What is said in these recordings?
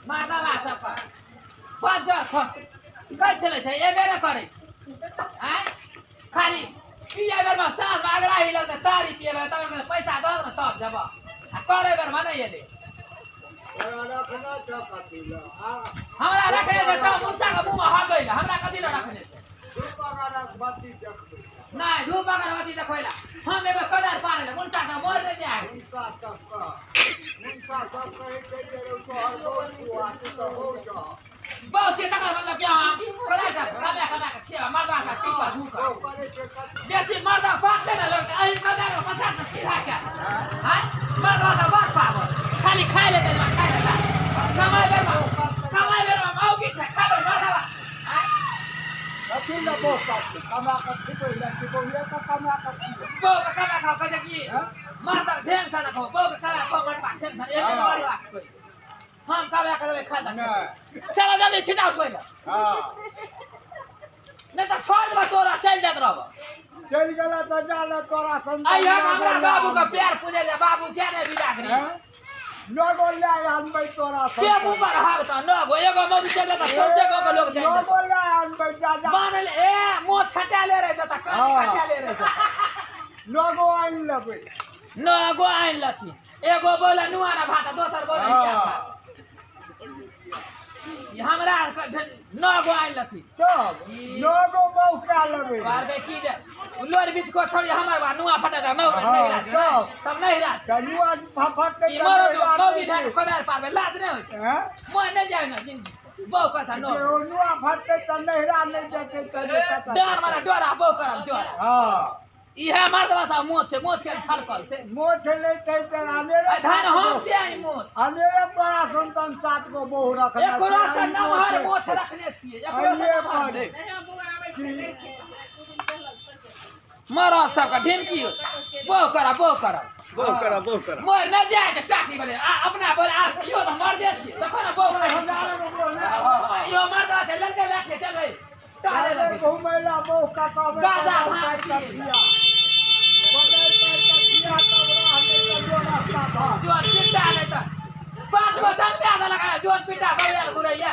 मर्दवा सबके बज्जर खसू कहै छलै छै एबे ने करै छै। आँय खाली पिए बेरमे साँझमे अगराही लगतै तारी पिए बेर तब पैसा दऽ ने तब जेबह आ करै बेरमे नहि एलै। हमरा रखने छै सब मुर्चा के मुँहमे हगै लए, हमरा कथी लए रखने छै? नहि धूप अगरबत्ती देखबै लए हम एबै कदर पारै लए, मुर्चा के मोर नहि जाय। बहु छै तकर मतलब कि हम करै के कमा कमा के खियाब मर्दा के टीपा भूख बेसी मर्दा बात नहि ने लगतै एहि कदर के पचास के सीधा के। आँय मर्दा के बात पाबो खाली खाय लेतै खाय लेतै कमाइ बेरमे कमाइ बेरमे मौगी छै खाबै मर्दवा। आँय कथी लए बहु करतै? कमा कऽ खिबै लए कि बहुए के कमा कऽ खिबै? बहु के कमा खाओ कहै छै कि मर्दा ढेंग सँ खाओ, बहु के कमा खाओ मर्दा ढेंग सँ एक बड़ी बात कोइ हम कमा के देबै खाय लए। चलो जल्दी छिटाउ पहिले। हाँ नहीं तो छोड़ देबा तोरा चलि जाइत रहब। चलि गेला तऽ जा ले तोरा संतान। आइ हम हमरा बाबू के पैर पूजै ले बाबू के नहि विदा करी। नौ गो लए आनबै तोरा टेम्पू पर हग तऽ नौ गो एगो मौगी चलबै तऽ सौंसे गो के लोक जाइ। नौ गो लए आनबै जा जा। बान्हल ए मोछ छटा ले रहै तऽ कान कटा ले रहै। नौ गो आनि लेबै। नौ गो आनि लथिन एगो बोले नुआ ना भात दोसर बोले हमरा नौ गो आनि लथिन तब नौ गो बहु कए लेबै। कहलकै की जे लोर बीच को छोड़ी हमर बा नुआ फटत नौ नहीं राज तब नहीं राज त नुआ फटतै ई मरो मौगी ढाक कोदार पारबै लाज नहि होइ छै। मोह नहि जाय ने जिंदगी बहु कथा नौ नुआ फटतै त नहिरा नहि जेतै त डर मारा डोरा बहु करब जोरा। हां इहे मर्दवा सब मोछ छै मोछ के फरकल छै मोछ लेतै त अनेरे धान हम ते आई मोछ अनेरे तोरा संतान सात गो बहु रखने एकरो से नमहर मोछ रखने छियै एकरो से नमहर। मरद सबके ढिमकी बहु करा बहु करा बहु करा बहु करा मोर नहि जाइ छै चाटी बोले आ अपना बोले आ इहो तऽ मर्दे छियै देखो ने बहु इहो मर्दवा छै लड़के बैठे चलै टहले लगे घुमैला बहु का कहबै गाजा भांग जोर पिटा नहीं तो पांच गो जन्मे आधा लगा जोर पिटा बगैर घुरैया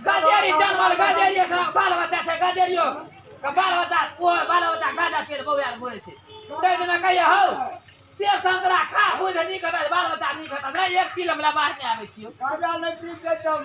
गजेरी जन्मल गजेरी बाल बच्चा छै गजेरियो के बाल बच्चा ओ बाल बच्चा गाजा पील बगैर घुरै छै तै दिना कहिया हौ सेब संतरा खा बुझ नीक हेतै बाल बच्चा नीक हेतै नहीं एक चीज हमरा बाहर नहि आबै छियौ गाजा नहि पीतै तब